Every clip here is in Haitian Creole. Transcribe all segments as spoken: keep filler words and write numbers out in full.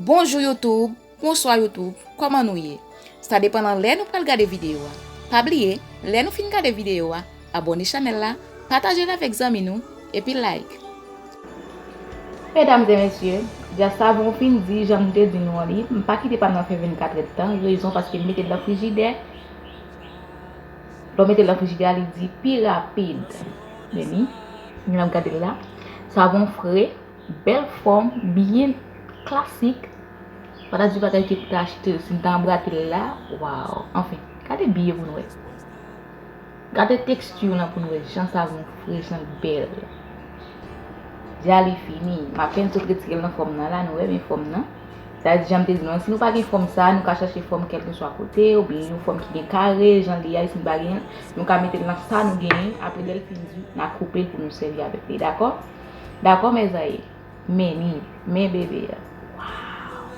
Bonjou YouTube, bonswa YouTube, kòman nou ye? Sa depann nan lè nou pral gade videyo a. Pa bliye, lè nou fin gade videyo a, abòne chanèl la, pataje l avèk zanmi nou, epi like. Medam e mesye, dja savon fin di, jan m te di nou an li, m pa kite pa m nan fè vennkatrè tan, rezon paske m mete l nan frijidè. Lè w mete l nan frijidè a, li di pi rapid. Men li, jan n ap gade l la, savon fre, bèl fòm, byen klasik. Pa ta di bagay ke pou ta achte, si m ta anbrate l la, waw. Anfen, gade byen pou n wè. Gade teksti l lan pou n wè jan savon fre, jan l bèl. Dja li fini. M apèn sot retire l nan fòm nan la, nou wè, men fòm nan. Sa di, jan m te di nou an, si nou pa gen fòm sa, nou ka chache fòm kèlkeswa kote, oubyen yon fòm ki gen kare, jan li a, si nou pa gen, nou ka mete l nan sa nou genyen, apre lè l fin di, n a koupe l pou nou sèvi avèk li, dakò? Dakò, mezanmi? Men li, men bebe a. Waw!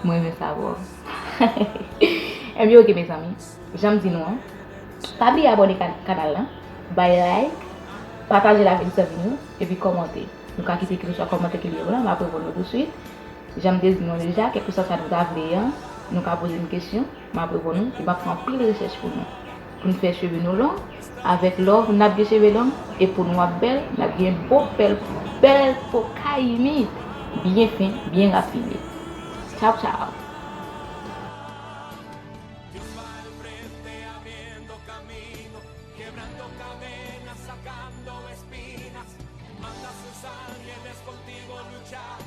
Mwen renmen sa bro. Ebyen, oke, mezanmi. Jan m di nou an, pa bliye abòne kan-, kanal lan, bay like, pataje l avèk zanmi nou, epi kòmante. Nou ka kite kèlkeswa kòmantè ke li ye la, m ap reponn nou touswit. Jan m te di nou deja, kèlkeswa sa nou ta vle an, nou ka poze m kesyon, m ap reponn nou, e m ap fè anpil rechèch pou nou. Pou n fè cheve nou long, avèk love, n ap gen cheve long, e po nou ap bèl, n ap gen bo bèl, bèl po kayimi, byen fen, byen rafine. Tchaw, tchaw! Dios va al frente abriendo camino, quebrando cadenas, sacando espinas. Manda sus ángeles contigo luchar.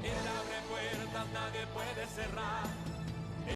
Él abre puertas, nadie puede cerrar.